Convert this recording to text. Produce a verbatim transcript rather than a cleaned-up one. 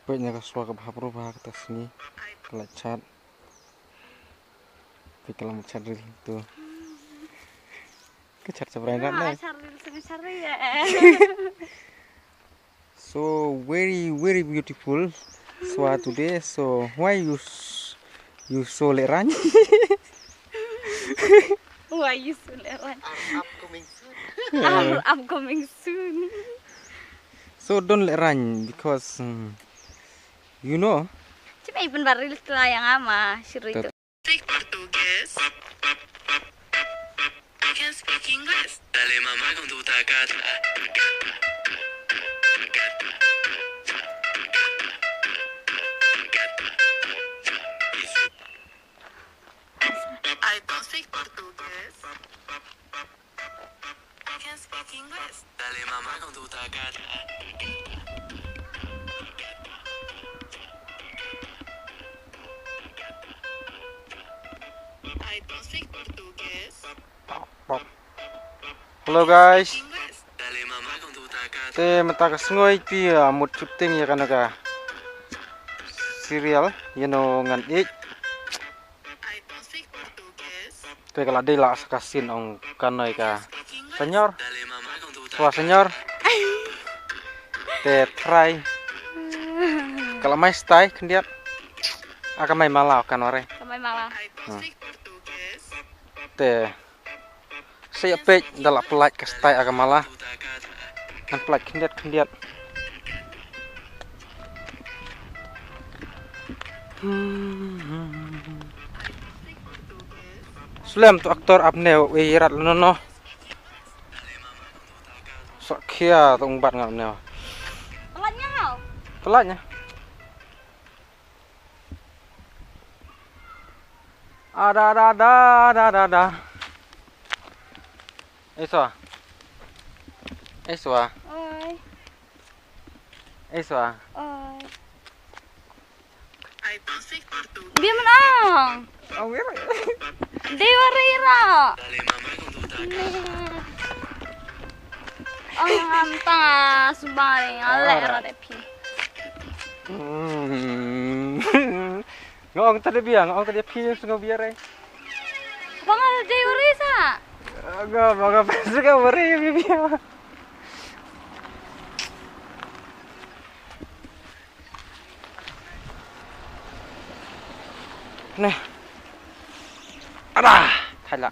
Peit na ka shuwa ka bha bro bha kata sngi. Ka la chat. Peit ka la chat ril tu. Ka chat sa brai rat ne. Chat ril sa chat ril. So very very beautiful shuwa today. So why you s- you so lehraiñ? Why you so lehraiñ? Our upcoming soon. Our upcoming soon. So don't lehraiñ because um, you know. Cuma ipan baril tu yang ama cerita. Speak Portuguese. I can speak English. Dale mamá con tu tacata. I don't speak Portuguese. I can speak English. Dale mamá con tu tacata. I don't speak Portuguese. Hello guys. Te mynta ka sngi te mut shooting ïa kano ka serial ïa no ngan ïeit. Te ka la dei la sa ka scene ong kano ka señor. Shuwa señor. Te trai. Ka la mai stai khyndiat. A ka mai mala kano re. Ka mai mala. Te Sa ïa peit da la pynlait ka stai a ka mala. Ngan pynlait khyndiat khyndiat. Slem tu aktor apne u ïarat lano no. Sa khia tu ung bat ngam ne. Pynlait nya. Pynlait nya. A da da da da da da. Iswa. Iswa. Oi. Iswa. Oi. Dia menang. Awir. Dia warira. Ang antang subai ale era de pi. Hmm. Nga ong tadi bia, nga ong tadi phi sngewbha re. Bang ada dei wari sa. Nga bang apa suka wari bia. Neh. Ada, thala.